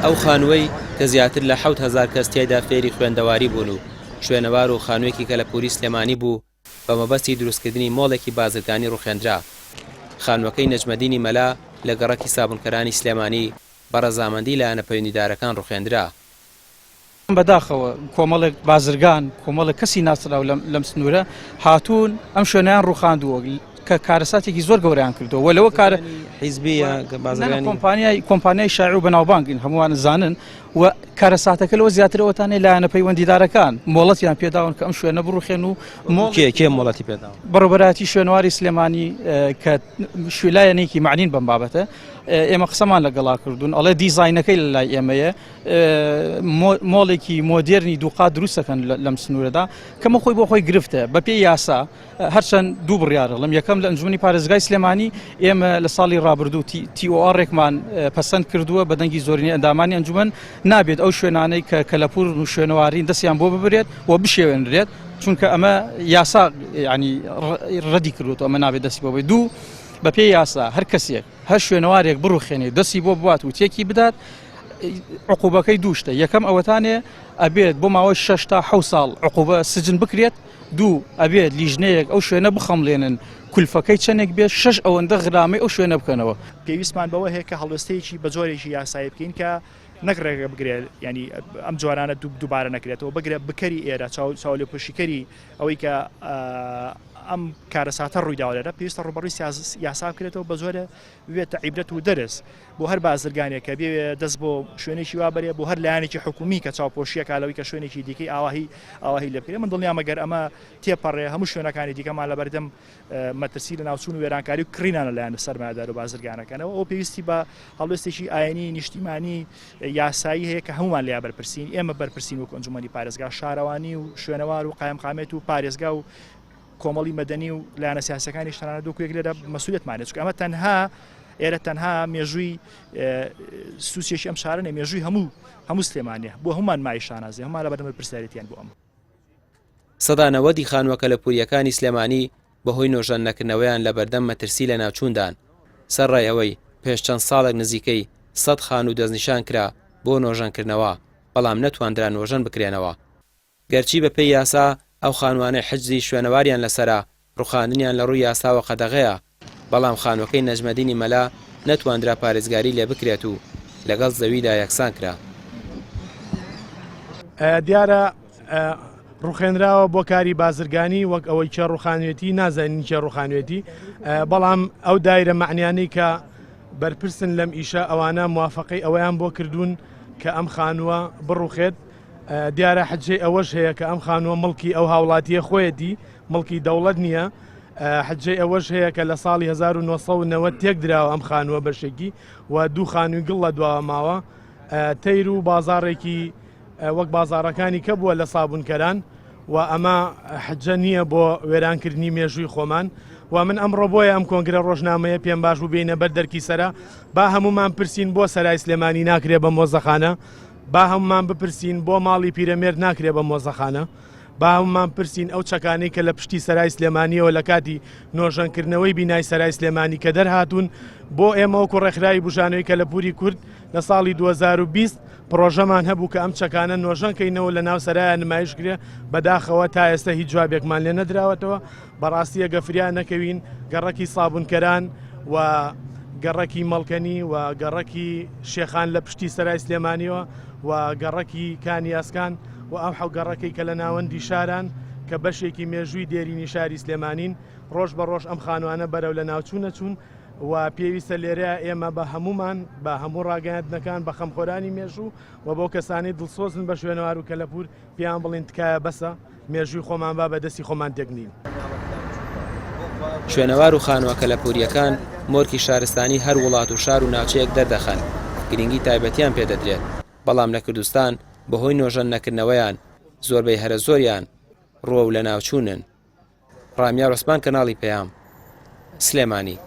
ئەو خانووەی کە زیاتر لە 7000 کەس تیایدا فێری خوێندەواری بوون و شوێنەوار و خانوویەکی کەلەپووری سلێمانی بوو بە مەبەستی دروستکردنی مۆڵێکی بازرگانی ڕوخێندرا. خانووەکەی نەجمەدینی مەلا لە گەڕەکی سابونکەرانی سلێمانی بە ڕەزامەندی لایەنە پەیوەندیدارەکان ڕوخێندرا. بەداخەوە کۆمەڵێک بازرگان، کۆمەڵێک کەسی ناسراو لەم سنوورە هاتوون ئەم شوێنەیان ڕووخاندووە کە کارەساتێکی زۆر گەورەیان کردووە و لەوە کارە حیزبی یا بازرگانی کۆمپانیای کۆمپانیای شاعر و بەناوبانگن هەمووان زانن و کارەساتەکە لەوە زیاتر ئەوەتانەی لایەنە پەیوەندیدارەکان مۆڵەتیان پێداون کە ئەم شوێنە بڕوخێن و مۆڵ کێ کێ مۆڵەتی پێداون؟ بەڕێوەبەرایەتی شوێنەواری سلێمانی کە شوێلایەنێکی معنین بەم بابەتە ئێمە قسەمان لەگەڵا کردوون ئەڵێ دیزاینەکەی لە لای ئێمەیە مۆڵێکی مۆدێرنی دووقات دروستەکەن لەم سنوورەدا کەمە خۆی بۆ خۆی گرفتە بە پێی یاسا هەرچەند دوو بڕیارڵم یەکەم لە ئەنجومی پارێزگای سلێمانی ئێمە لە ساڵی ڕابردوو TOR ێکمان پەسەند کردووە بە دەنگی زۆرینەی ئەندامانی ئەنجومەن نابێت ئەو شوێنانەی کە کەلەپور و شوێنەوارین دەستیان بۆ ببرێت و بشێوێنرێت چونکە ئەمە یاسا ینی ڕەدی کردوەوە ئەمە نابێت دەستی بۆ بێت دوو بەپێی یاسا هەر کەسێک هەر شوێنەوارێک بڕوخێنێ دەستی بۆ بوات و تێکی بدات عقوبەکەی دووشتە یەکەم ئەوەتانێ ئەبێت بۆ ماوەی 6 تا 6 ساڵ عقوبە سجن بکرێت دوو ئەبێت لیژنەیەک ئەو شوێنە بخەمڵێنن کولفەکەی چەندێک بێت شەش ئەوەندە غرامەی ئەو شوێنە بکەنەوە. پێویستمان بەوە هەیە کە هەڵوێستەیەکی بە جۆرێکی یاسایی بکەین کە نەک ڕێگە بگرێت ینی ئەم جۆرانە دووبارە نەکرێتەوە بگرە بکەری ئێرە چاو چاولێپۆشیکەری ئەوەی کە ئەم کارەساتە ڕوویداوە لێرە پێویستە ڕووبەڕووی یاسا بکرێتەوە بە جۆرە ببێتە عیبرەت و دەرس بۆ هەر بازرگانێک کە بێ دەست بۆ شوێنێکی وا بەرێ بۆ هەر لایەنێکی حکومی کە چاوپۆشیەکە لەوەی کە شوێنێکی دیکەی ئاواهی ئاواهی لێ بکرێ من دڵنیام ئەگەر ئەمە تێپەڕێ هەموو شوێنەکانی دیکەمان لەبەردەم مەترسی لە ناوچوون و وێرانکاری و کڕینان لەلایەن سەرمایەدار و بازرگانەکانەوە ئەو پێویستی بە هەڵوێستێکی ئاینی نیشتیمانی یاسایی هەیە کە هەمومان لیا بەرپرسین ئێمە بەرپرسین وەکو ئەنجومەنی پارێزگا شارەوانی و شوێنەوار و قایمقامێت و پارێزگا و کۆمەڵی مەدەنی و لایەنە سیاسەکانیش تەنانەت وەکو یەک لێرە مەسوولێتمان چونکە ئەمە تەنها ئێرە تەنها مێژووی سوچێکی ئەم شارە مێژووی هەموو هەموو سلێمانە بۆ هەمومان مای شانازی هەمومان لە بەردەم پرسیارێتیان بۆ ئەم. سەدا نەوەدی خانووە کەلەپوورییەکانی سلێمانی بەهۆی نۆژەن نەکردنەوەیان لەبەردەم مەترسی لەناوچووندان، سەرڕای ئەوەی پێش چەند ساڵێک نزیکەی سەد خانوو دەستنیشان کرا بۆ نۆژەنکردنەوە، بەڵام نەتواندرا نۆژەن بکرێنەوە. گەرچی بەپێی یاسا ئەو خانووانەی حجزی شوێنەواریان لەسەرە، ڕوخاندنیان لە ڕووی یاساوە قەدەغەیە، بەڵام خانووەکەی نەجمەدینی مەلا نەتواندرا پارێزگاری لێبکرێت و لەگەڵ زەویدا یەکسان کرا. دیارە ڕوخێنراوە بۆ کاری بازرگانی وەک ئەوەی کێ ڕوخانوێتی نازانین کێ ڕوخانوێتی بەڵام ئەو دایرە مەعنیانەی کە بەرپرسن لەم ئیشە ئەوانە موافقەی ئەوەیان بۆ کردوون کە ئەم خانووە بڕوخێت دیارە حجەی ئەوەش هەیە کە ئەم خانووە مڵکی ئەو هاوڵاتیە خۆیەتی مڵکی دەوڵەت نییە حجەی ئەوەش هەیە کە لە ساڵی 1990 تێک دراوە ئەم خانووە بەشێکی و دوو خانووی گڵ لە دواوە ماوە تەیر و بازاڕێکی وەک بازاڕەکانی کە بووە لە سابوونکەران و ئەمە حجە نییە بۆ وێرانکردنی مێژووی خۆمان و من ئەمڕۆ بۆیە ئەم کۆنگرە ڕۆژنامەیە پێم باش بوو بینە بەر دەرکی سەرا با هەمومان پرسین بۆ سەرای سلێمانی ناکرێ بە مۆزەخانە با هەمومان بپرسین بۆ ماڵی پیرەمێرد ناکرێ بە مۆزەخانە؟ با هەمومان پرسین ئەو چەکانەی کە لە پشتی سەرای سلێمانیەوە لە کاتی نۆژەنکردنەوەی بینای سەرای سلێمانی کە دەرهاتوون بۆ ئێمە وەکو ڕێکخراوی بوژانەوەی کەلەپوری کورد لە ساڵی 2020 پڕۆژەمان هەبوو کە ئەم چەکانە نۆژەن کەینەوە لە ناو سەرایە نمایش کرێ بەداخەوە تا ئێستا هیچ جوابێکمان لێ نەدراوەتەوە بەڕاستی ئەگە فریا نەکەوین گەڕەکی سابونکەران و گەڕەکی مەڵکەنی و گەڕەکی شێخان لە پشتی سەرای سلێمانیەوە و گەڕەکی کانیاسکان و ئەم حەو گەڕەکەی کە لە ناوەندی شاران کە بەشێکی مێژووی دێرینی شاری سلێمانین ڕۆژ بە ڕۆژ ئەم خانوانە بەرەو لە ناوچوون نەچوون و پێویستە لێرە ئێمە بە هەمومان بە هەموو ڕاگەیاندنەکان بە خەمخۆرانی مێژوو و بۆ کەسانی دڵسۆزن بە شوێنەوار و کەلەپوور پێیان بڵین تکایە بەسە مێژووی خۆمان با بە دەستی خۆمان تێک نین. شوێنەوار و خانووە کەلەپوورییەکان مۆرکی شارستانی هەر وڵات و شار و ناوچەیەک دەردەخەن، گرنگی تایبەتیان پێ دەدرێت، بەڵام لە کوردستان بەهۆی نۆژەن نەکردنەوەیان، زۆربەی هەرە زۆریان ڕووەو لەناوچوونن. ڕامیار عوسمان کەناڵی پەیام، سلێمانی.